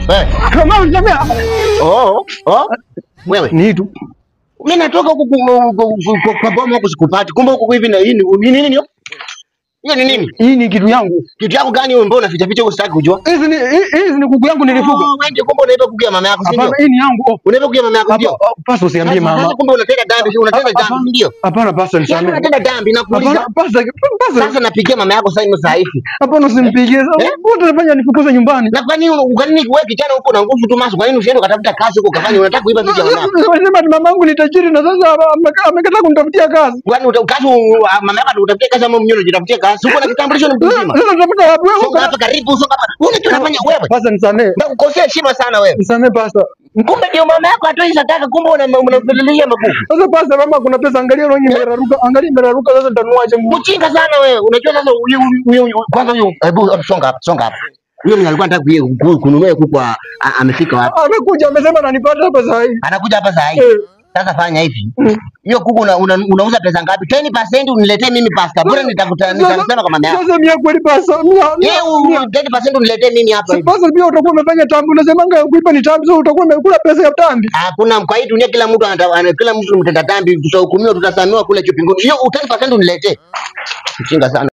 Eh. Mama nisamee. Oh, oh. Wewe. Ni tu. Mimi natoka huku kwa boma huku sikupati. Kumbe huku hivi na hii ni nini hiyo? Hiyo ni nini? Hii ni kitu yangu. Kitu yako gani wewe, mbona unaficha ficha huko sitaki kujua? Hizi ni hizi ni kuku yangu nilifuga. Oh, wewe ndio kumbe unaiba kuku ya mama yako, si ndio? Hapana, hii ni yangu. Oh, Unaiba kuku ya mama yako, hapa ndio? oh, pasta usiambie mama. Sasa kumbe unatenda dhambi, unatenda dhambi, ndio? Hapana pasta Yaani nisamee. unatenda dhambi nakuuliza. Hapana pasta, pasta. Sasa napigia mama yako sasa hivi saa hivi. Hapana usimpigie. Eh? Wewe unafanya nifukuze nyumbani. Na kwa nini wewe kijana uko na nguvu tu maso, kwa nini usiende ukatafuta kazi huko ukafanya? Unataka kuiba vitu vya mama yako? Sema ni mamangu ni tajiri na sasa amekataa kunitafutia kazi. Kwani kazi mama yako atakutafutia kazi ama mwenyewe unajitafutia kazi? Uko na kitambulisho ni mtu mzima. Sasa natafuta wapi wewe? Songa hapa karibu, songa hapa. Wewe unajua unafanya wewe. Pasta nisamee. Nakukosea heshima sana wewe. Nisamee pasta. Kumbe ndio mama yako hatoi sadaka, kumbe unamfililia makuku. Sasa pasta, mama kuna pesa, angalia roho imeraruka, angalia imeraruka sasa nitanuaje nguo? Mjinga sana wewe. Unajua sasa huyu huyu kwanza huyu, hebu songa hapa, songa hapa. Huyo mwenye alikuwa anataka kununua kuku amefika wapi? Amekuja amesema ananipata hapa saa hii. Anakuja hapa saa hii. Eh. Sasa fanya hivi. Hiyo kuku unauza pesa ngapi? 10% uniletee mimi pasta. Bora nitakuta nitasema kwa mama yako. Sasa mia kweli pasta, mia Yeye 10% uniletee mimi hapa hivi. Pasta pia utakuwa umefanya tambi, unasemanga kuiba ni tambi, so utakuwa umekula pesa ya tambi. Hakuna, kwa hii dunia kila mtu kila mtu mtenda dhambi, tutahukumiwa, tutasamehewa kule juu mbinguni. Hiyo 10% uniletee. Mjinga sana.